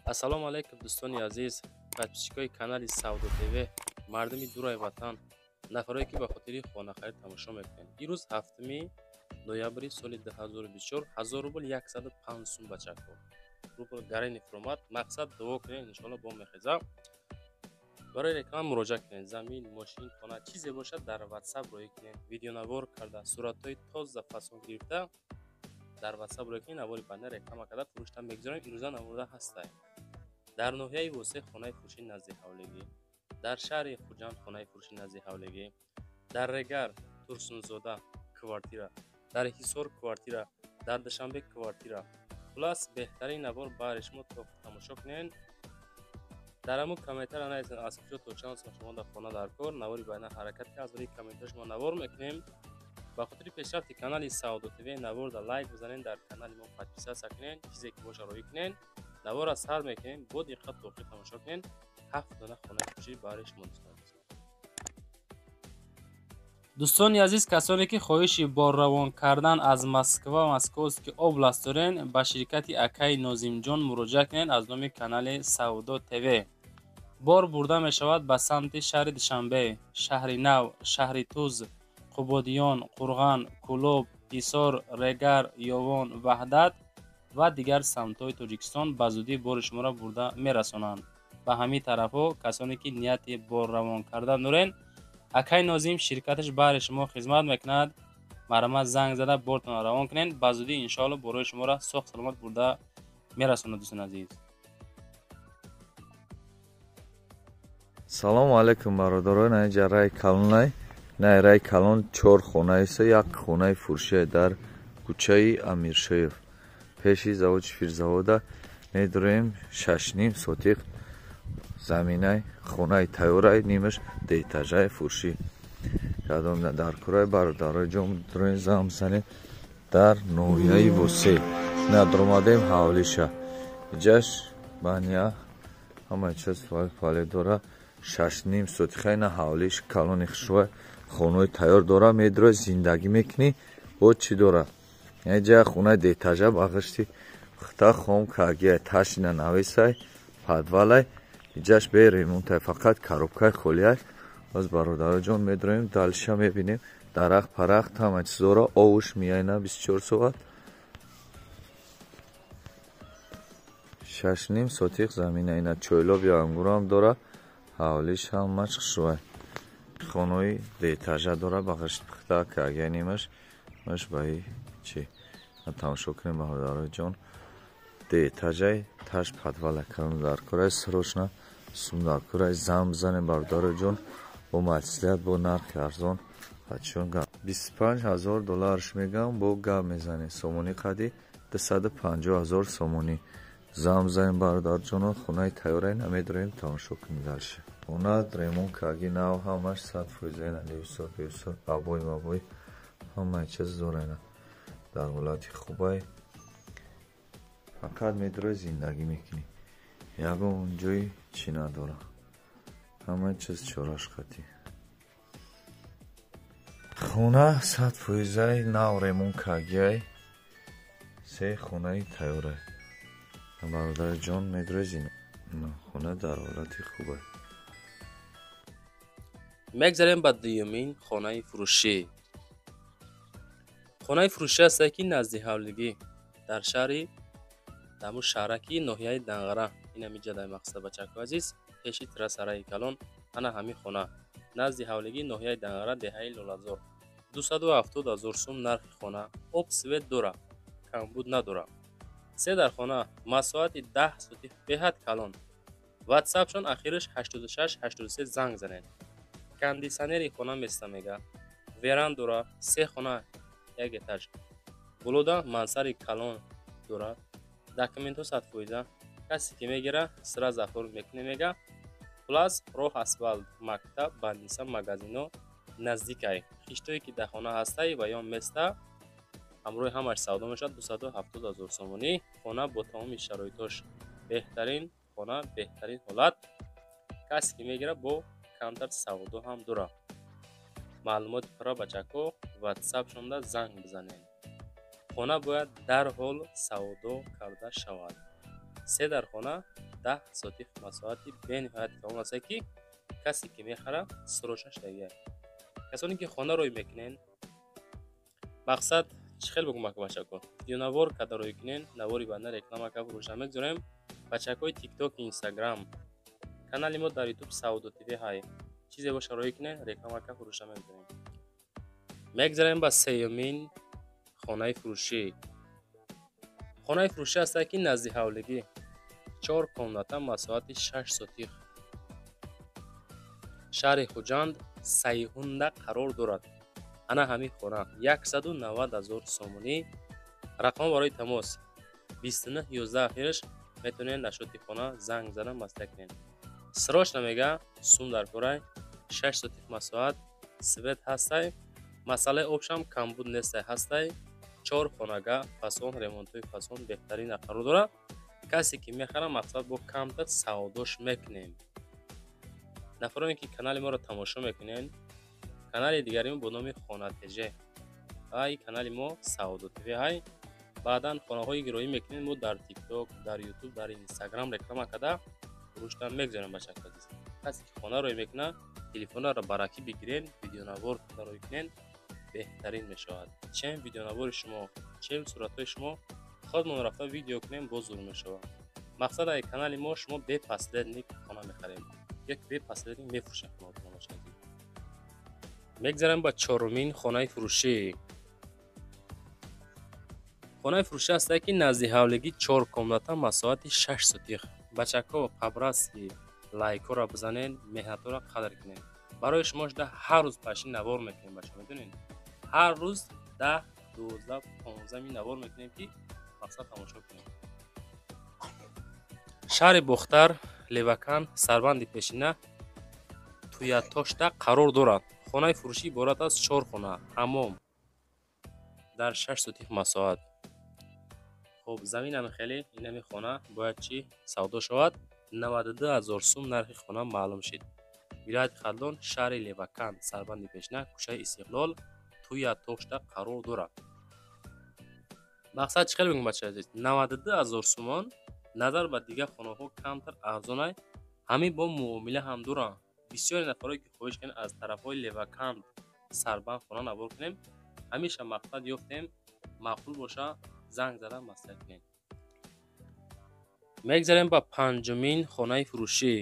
Ассалому алайкум, дӯстони азиз, подписчикои канали Савдо ТВ, мардуми дураи ватан, нафарое ки ба хотири хонахарид тамошо мекунед. Ирӯз 7 ноябри соли 2024, 1000 рубл 105 сум, бачако. Рубл гарени фуромад, мақсад дуо кунед, иншоалло бо мехеза. Барои реклама муроҷиат кунед. Замин, мошин, хона, чизе бошад, дар WhatsApp роӣ кунед. Видеонавор карда, суратҳои тоза фасон гирифта дар WhatsApp роӣ кунед, навори банда реклама карда фурӯшта мегузорем. Ирӯза наворда ҳастай. Дар ноҳияи Восеъ хонаи фурӯшӣ назди ҳавлигӣ, дар шаҳри Хуҷанд хонаи фурӯшӣ назди ҳавлигӣ, дар Регар, Турсунзода квартира, дар Ҳисор квартира, дар Душанбе квартира. Хулас, беҳтарин навор баҳри шумо, то тамошо кунед. Дар ҳамун комментария нависед, аз куҷо то чанд сум шумо дар хона дар кор. Навори байна ҳаракат ки аз рӯи комментар шумо навор мекунем. Ба хотири пешрафти канали Савдо ТВ наворда лайк бизанед, дар канали мо подписаться кунед, чизе ки боша роӣ кунед. Наворро сар мекунем, бо диққат то охир тамошо кунед. 7 дона хонаи фурӯшӣ баҳри шумо, дӯстони азиз. Дӯстони азиз, касоне ки хоҳиши борравон кардан аз Москва, Московский область дорен, ба ширкати акаи Нозимҷон муроҷиат кунед. Аз номи канали Савдо ТВ бор бурда мешавад ба самти шаҳри Душанбе, шаҳри Нав, шаҳри Туз, Қубодиён, Қурған, Кӯлоб, Ҳисор, Регар, Ёвон, Ваҳдат ва дигар самтҳои Тоҷикистон. Ба зудӣ бори шуморо бурда мерасонанд ба ҳамин тарафҳо. Касоне ки нияти борравон кардан дорен, акай Нозим ширкаташ баҳри шумо хизмат мекунад. Марҳамат, занг зада бортонро равон кунед. Ба зудӣ иншоалло борои шуморо соғ саломат бурда мерасонад, дӯстони азиз. Салому алайкум, бародарон. Инҷа рай калонай, най рай калон чор хонаеса, як хонаи фурӯшия дар кӯчаи Амиршоев, пеши заводи шифирзавода медуроем. 6,5 сотиқ заминай, хонаи тайёрай, нимаш деэтажаи фурӯшӣ. Кадом дар кураи, бародарои ҷон, дуроем, занг бизанем. Дар ноҳияи Восеъ надромадем, ҳавлиша иҷаш баня, ҳамаи чиз фале дора. 6,5 сотиха ина ҳавлиш калони хушрӯй, хонаи тайёр дора, медурои зиндагӣ мекунӣ. Бо чӣ дора? Инҷа хонаи деэтажа бағишти пухта хом кагия, ташина нависай, подвалай иҷаш бе ремонтай, фақат коробкаи холиай. Боз, бародароҷон, медуроем, дальше мебинем. Дарахт парахт ҳама чиз дора, овуш меяйна 24 соат. 6,5 сотиқ замина, ина чойлоб ё ангурам дора, ҳавлиш ҳамаш хушрӯй, хонаи деэтажа дора, бағишт пухта кагия, нимаш маш баи чи. Тамошо кунем, бародарои ҷон, деэтажай таш подвала калон. Дар кораи срочно сум дар кораи, занг бизанем, бародарои ҷон, бо маслиҳат, бо нархи арзон. Ҳачон 25 000 долларш мегам, бо гап мезанем. Сомонӣ қади 250 000 сомонӣ. Занг бизанем, бародарҷоно, хонаи тайёрай намедорем, тамошо кунем дальше. Хона ремонт карги, нав, ҳамаш 100%. Ина левсо бевсо, обой мабой ҳамаи чиз дора. Ина дар ҳолати хубай, фақат медрои зиндагӣ мекунӣ, ягон ҷои чӣ надора, ҳамаи чиз чораш қатӣ. Хона 100%-ай, нав ремонт кардиай, се хонаи тайёрай, бародари ҷон, медрои. Хона дар ҳолати хубай. Мегзарем ба дуюмин хонаи фурӯшӣ. Хонаи фурӯшӣ ҳастае ки назди ҳавлигӣ, дар шаҳри даму шаҳраки ноҳияи Данғара. Инами ҷадаи мақсад, бачакҳои азиз, пеши трассараи калон. Ана ҳамин хона назди ҳавлигӣ, ноҳияи Данғара, деҳаи Лолазор. 270 000 сум нархи хона. Об, свет дора, камбуд надора. Се дар хона, масоҳати 10 сотих, беҳад калон. Ватсапшон ахираш 86 83, занг занед. Кондитсионери хона места мега, веранд дора, се хона, як этаж болода, мансарди калон дора. Документҳо 100%. Касе ки мегира, сразу оформ мекунем мега. Хулас, роҳ асфалт, мактаб, больница, магазино наздикай. Хиштое ки дар хона ҳастай ва ё места, ҳамроҳи ҳамаш савдо мешавад. 270 000 сомонӣ хона бо тамоми шароитош, беҳтарин хона, беҳтарин ҳолат. Касе ки мегира, бо камтар савдо ҳам дора. Маълумоти пурра, бачако, ватсапшонда занг бизанед. Хона бояд дарҳол савдо карда шавад. Се дар хона. 10 сотих масоҳати бениҳоят калон аст, ки касе ки мехара, срочно шудагия. Касоне ки хона рӯй мекунен, мақсад чӣ хел бигӯм, ака, бачако, видеонавор када рӯй кунен, навори баъдна реклама ка фурӯша мегузорем. Бачакҳои Тикток, Инстаграм, канали мо дар Ютуб Савдо ТВ ҳай, чизе боша, рӯй кунен, реклама ка фурӯша мегузорем. Мегзарем ба сеюмин хонаи фурӯшӣ. Хонаи фурӯшӣ ҳастад, ки назди ҳавлигӣ, чор комната, масоҳати 6 сотих, шаҳри Хуҷанд, Сайҳунда қарор дорад. Ана ҳамин хона 190 000 сомонӣ. Рақамҳо барои тамос 29 11 ахираш. Метавонед нашоти хона занг зада маслиҳат кунед. Срочно мега, сум дар корай. 6 сотих масоҳат, свет ҳастай, масъалаи обшам камбуд нестай, ҳастай. Чор хонага, фасон, ремонтҳои фасон, беҳтарин қарор дорад. Касе ки мехара, мақсад бо камтар савдош мекунем. Нафароне ки канали моро тамошо мекунед, канали дигари мо бо номи Хона ТЖ ва и канали мо Савдо ТВ ҳай. Баъдан хонаҳои гироӣ мекунед, мо дар Тикток, дар Ютуб, дар Инстаграм реклама карда фурӯштан мегузорем. Бачако азиз, касе ки хона рӯй мекунад, телефонро баракӣ бигирен, видеонавор рӯй кунен, беҳтарин мешавад. Чем видеонавори шумо, чем суратҳои шумо, худмон рафта видео кунем, боз зур мешавад. Мақсад ай канали мо, шумо бе посредник хона мехарем ё ки бе посредник мефурӯшем хонаотон. Мегзарем ба чорумин хонаи фурӯшӣ. Хонаи фурӯшӣ ҳастае, ки назди ҳавлигӣ, чор комната, масоҳати 6 сотих. Бачако, по-братски лайкҳоро бизанед, меҳнатҳоро қадр кунед. Барои шумо шуда ҳар рӯз пашин навор мекунем, бача, медонед, ҳар рӯз 10, 12, 15 ми навор мекунем, ки мақсад тамошо кунем. Шаҳри Бохтар, Левакан, сарбанди пешина, Туятошта қарор дорад. Хонаи фурӯшӣ иборат аз чор хона, ҳамом дар 6 сотих масоҳат. Хуб, заминам хеле. Инами хона бояд чӣ савдо шавад. 92 000 сум нархи хона маълум шид. Вилояти Хатлон, шаҳри Левакан, сарбанди пешина, кӯчаи Истиқлол, Туятошта қарор дорад. Мақсад чӣ хеле бигӯм, бачаи азиз, 92 000 сумон назар ба дигар хонаҳо камтар арзонай. Ҳамин бо муомила ҳам доранд. Бисёре нафарое ки хоҳиш кунед, аз тарафҳои Леваканд, сарбанд хона навор кунем, ҳамеша мақсад ёфтем, маъқул боша, занг зада маслиҳат кунед. Мегзарем ба панҷумин хонаи фурӯшӣ.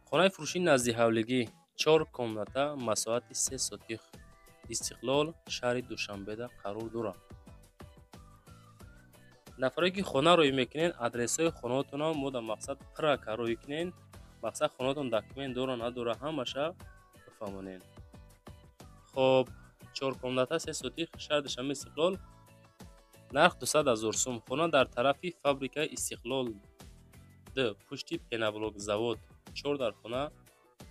Хонаи фурӯшӣ назди ҳавлигӣ, чор комната, масоҳати 3 сотих, Истиқлол, шаҳри Душанбеда қарор дорад. Нафаре ки хона рӯй мекунед, адресҳои хонаотонро мо дар мақсад пурра рӯй кунед. Мақсад, хонаотон документ дора, надора, ҳамаша бифаҳмонед. Хоб, чор комната, 3 сотих, шаҳри Душанбе, Истиқлол, нарх 200 000 сум. Хона дар тарафи фабрикаи Истиқлол д, пушти пеноблок завод, чор дар хона,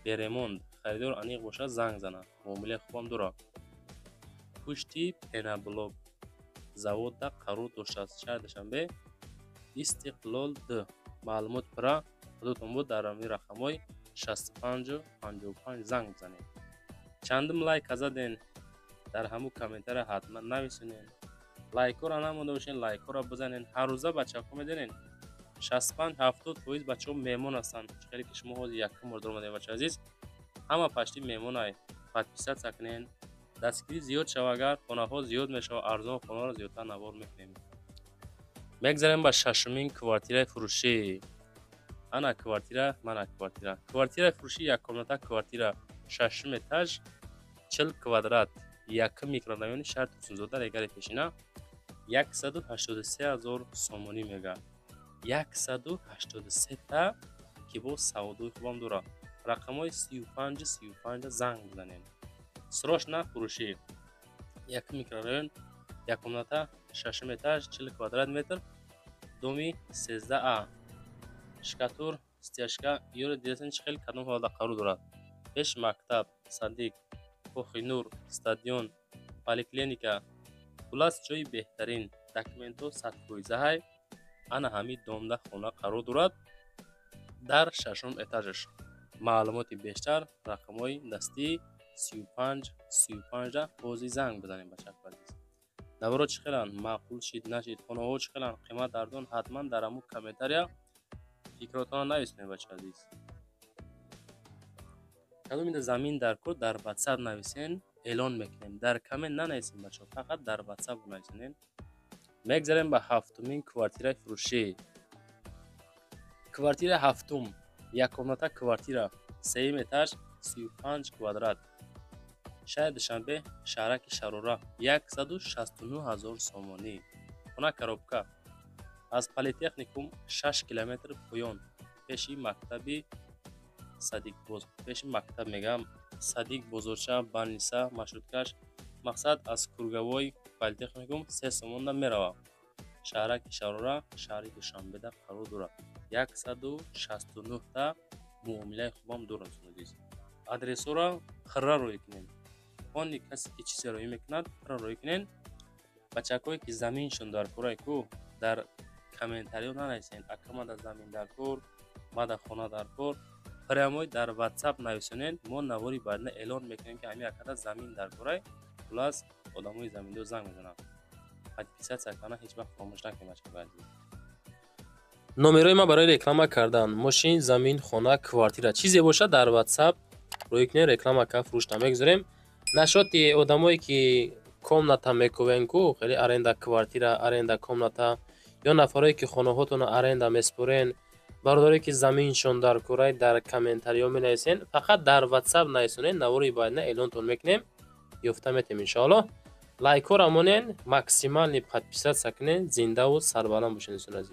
бе ремонт. Харидор аниқ бошад, занг занад, муомилаи хубам дорад. Пушти пеноблок заводда қарор доштааст, шаҳри Душанбе, Истиқлол д. Маълумот пурра худотон буд, дар ҳамин рақамҳои 65 55 занг бизанед. Чандум лайка заден, дар ҳамун комментария ҳатман нависонед. Лайкҳоро намонда бошед, лайкҳоро бизанед. Ҳаррӯза бачаҳо, медонед, 65-70% бачаҳо меҳмон ҳастанд. Чӣ хеле ки шумо ҳозир якум бор даромадед, бачаи азиз, ҳама пашти меҳмонай. Подписаться кунед, дастгирӣ зиёд шава, агар хонаҳо зиёд мешава, арзон хонаро зиёдтар навор мекунем. Мегзарем ба шашумин квартираи фурӯшӣ. Ана квартира, мана квартира. Квартираи фурӯшӣ, як комната квартира, шашум этаж, 40 квадрат, якум микрорайони шаҳри Турсунзода, Регари пешина, 183 000 сомонӣ мега. 183 та ки бо савдои хубам дорад. Рақамҳои 35 35 занг бизанед. Срочно фурӯшӣ, якум микрорайон, як комната, шашум этаж, 40 квадрат метр, доми 13 а. Штукатур, стяжка ёро дидасен, чӣ хел, кадом ҳолатда қарор дорад. Пеш мактаб, садик, Кохи Нур, стадион, поликлиника, хуллас, ҷои беҳтарин. Документҳо 100%-ҳай. Ана ҳамин домда хона қарор дорад дар шашум этажаш. Маълумоти бештар рақамҳои дастии 35 35 ҳозир занг бизанед. Бачако азиз, наворо чӣ хеланд, маъқул шид, нашид, хонаҳо чӣ хеланд, қимат арзон, ҳатман дар ҳамун комментария Фикротонро нависонед, бача азиз. Кадомида замин дар кор, дар Ватсап нависен, эълон мекунем. Дар коммент нанависем, бачаҳо, фақат дар Ватсап нависонед. Мегзарем ба ҳафтумин квартираи фурӯшӣ. Квартираи ҳафтум, яккомната квартира, сеюм этаж, 35 квадрат, шаҳри Душанбе, шаҳраки Шарора, 169 000 сомонӣ. Хона коробка, аз политехникум 6 километр поён, пеши мактаби Садикбоз, пеши мактаб мегӯям, садик, бозорча, больница, маршруткаш. Мақсад, аз круговой политехникум 3 сомонда меравад. Шаҳраки Шарора, шаҳри Душанбеда қарор дорад. 169-та муомилаи хубам дорад, азиз. Адресҳоро хирра рӯй кунем. Они касе ки чизе роӣ мекунад, хирра рӯй кунен. Бачакое ки заминшон дар корай ку, дар комментариҳо нанависен: «Ака, мада замин дар кор, мада хона дар кор». Прямой дар Ватсап нависонед, мо навори баъдина эълон мекунем, ки ҳамин акада замин дар корай. Хулас, одамои заминдор занг мезананд. Подписаться кардан ҳеҷ вақт фаромӯш накунед, бачаҳои азиз. Номерои ман барои реклама кардан мошин, замин, хона, квартира, чизе бошад, дар Ватсап рӯй кунед, реклама кард, фурӯшта мегузорем. Нашоти одамое ки комната мекувен ку, хеле аренда квартира, аренда комната, ё нафарое ки хонаҳотонро аренда меспорен, бародарое ки заминшон дар курай, дар комментариҳо менависен, фақат дар Ватсап нависонед, навори баъдина эълонтон мекунем, ёфта метем, иншоаллоҳ. Лайкҳоро монен, максимальный подписаться кунед. Зиндаву сарбаланд бошед, дӯстони азиз.